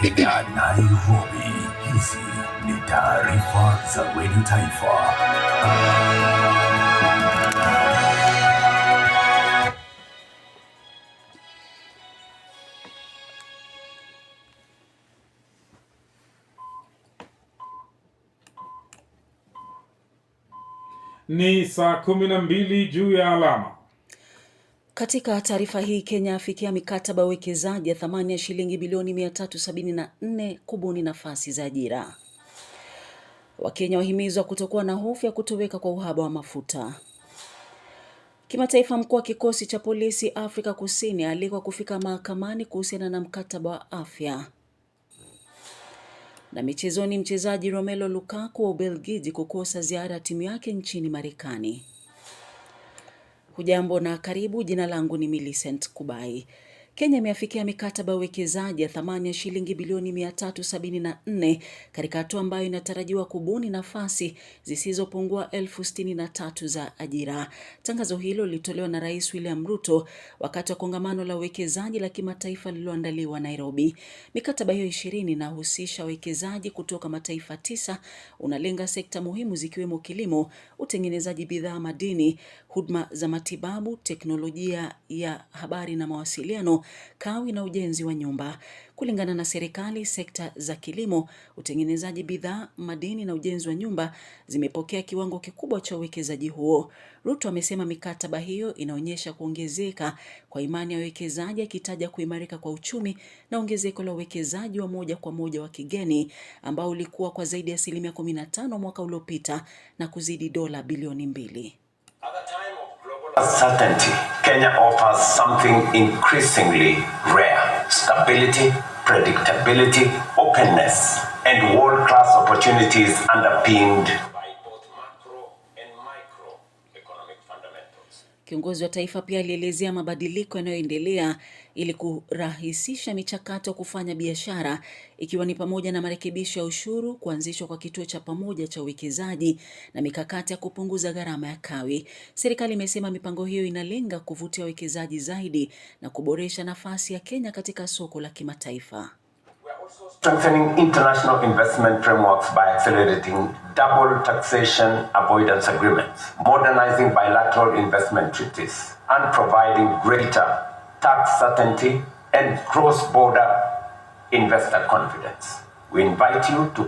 Kutokea Nairobi, hizi ni taarifa za Radio Taifa. Ni saa 12 juu ya alama. Katika taarifa hii, Kenya afikia mikataba ya uwekezaji ya thamani ya shilingi bilioni 374 kubuni nafasi za ajira. Wakenya wahimizwa kutokuwa na hofu ya kutoweka kwa uhaba wa mafuta. Kimataifa, mkuu wa kikosi cha polisi Afrika Kusini alikwa kufika mahakamani kuhusiana na mkataba wa afya. Na michezoni, mchezaji Romelu Lukaku wa Ubelgiji kukosa ziara ya timu yake nchini Marekani. Hujambo na karibu. Jina langu ni Millicent Kubai. Kenya imeafikia mikataba ya uwekezaji ya thamani ya shilingi bilioni 374 katika hatua ambayo inatarajiwa kubuni nafasi zisizopungua 63,000 za ajira. Tangazo hilo lilitolewa na Rais William Ruto wakati wa kongamano la uwekezaji la kimataifa lililoandaliwa Nairobi. Mikataba hiyo 20 inahusisha wawekezaji kutoka mataifa 9, unalenga sekta muhimu zikiwemo kilimo, utengenezaji bidhaa, madini, huduma za matibabu, teknolojia ya habari na mawasiliano, kawi na ujenzi wa nyumba. Kulingana na serikali, sekta za kilimo, utengenezaji bidhaa, madini na ujenzi wa nyumba zimepokea kiwango kikubwa cha uwekezaji huo. Ruto amesema mikataba hiyo inaonyesha kuongezeka kwa imani ya wawekezaji, akitaja kuimarika kwa uchumi na ongezeko la uwekezaji wa moja kwa moja wa kigeni ambao ulikuwa kwa zaidi ya asilimia 15 mwaka uliopita na kuzidi dola bilioni 2. Uncertainty, Kenya offers something increasingly rare: stability, predictability, openness, and world-class opportunities underpinned by both macro and microeconomic fundamentals. Kiongozi wa taifa pia alielezea mabadiliko yanayoendelea ili kurahisisha michakato ya kufanya biashara ikiwa ni pamoja na marekebisho ya ushuru, kuanzishwa kwa kituo cha pamoja cha uwekezaji na mikakati ya kupunguza gharama ya kawi. Serikali imesema mipango hiyo inalenga kuvutia wawekezaji zaidi na kuboresha nafasi ya Kenya katika soko la kimataifa. Strengthening international investment frameworks by accelerating double taxation avoidance agreements, modernizing bilateral investment treaties, and providing greater tax certainty and cross-border investor confidence. We invite you to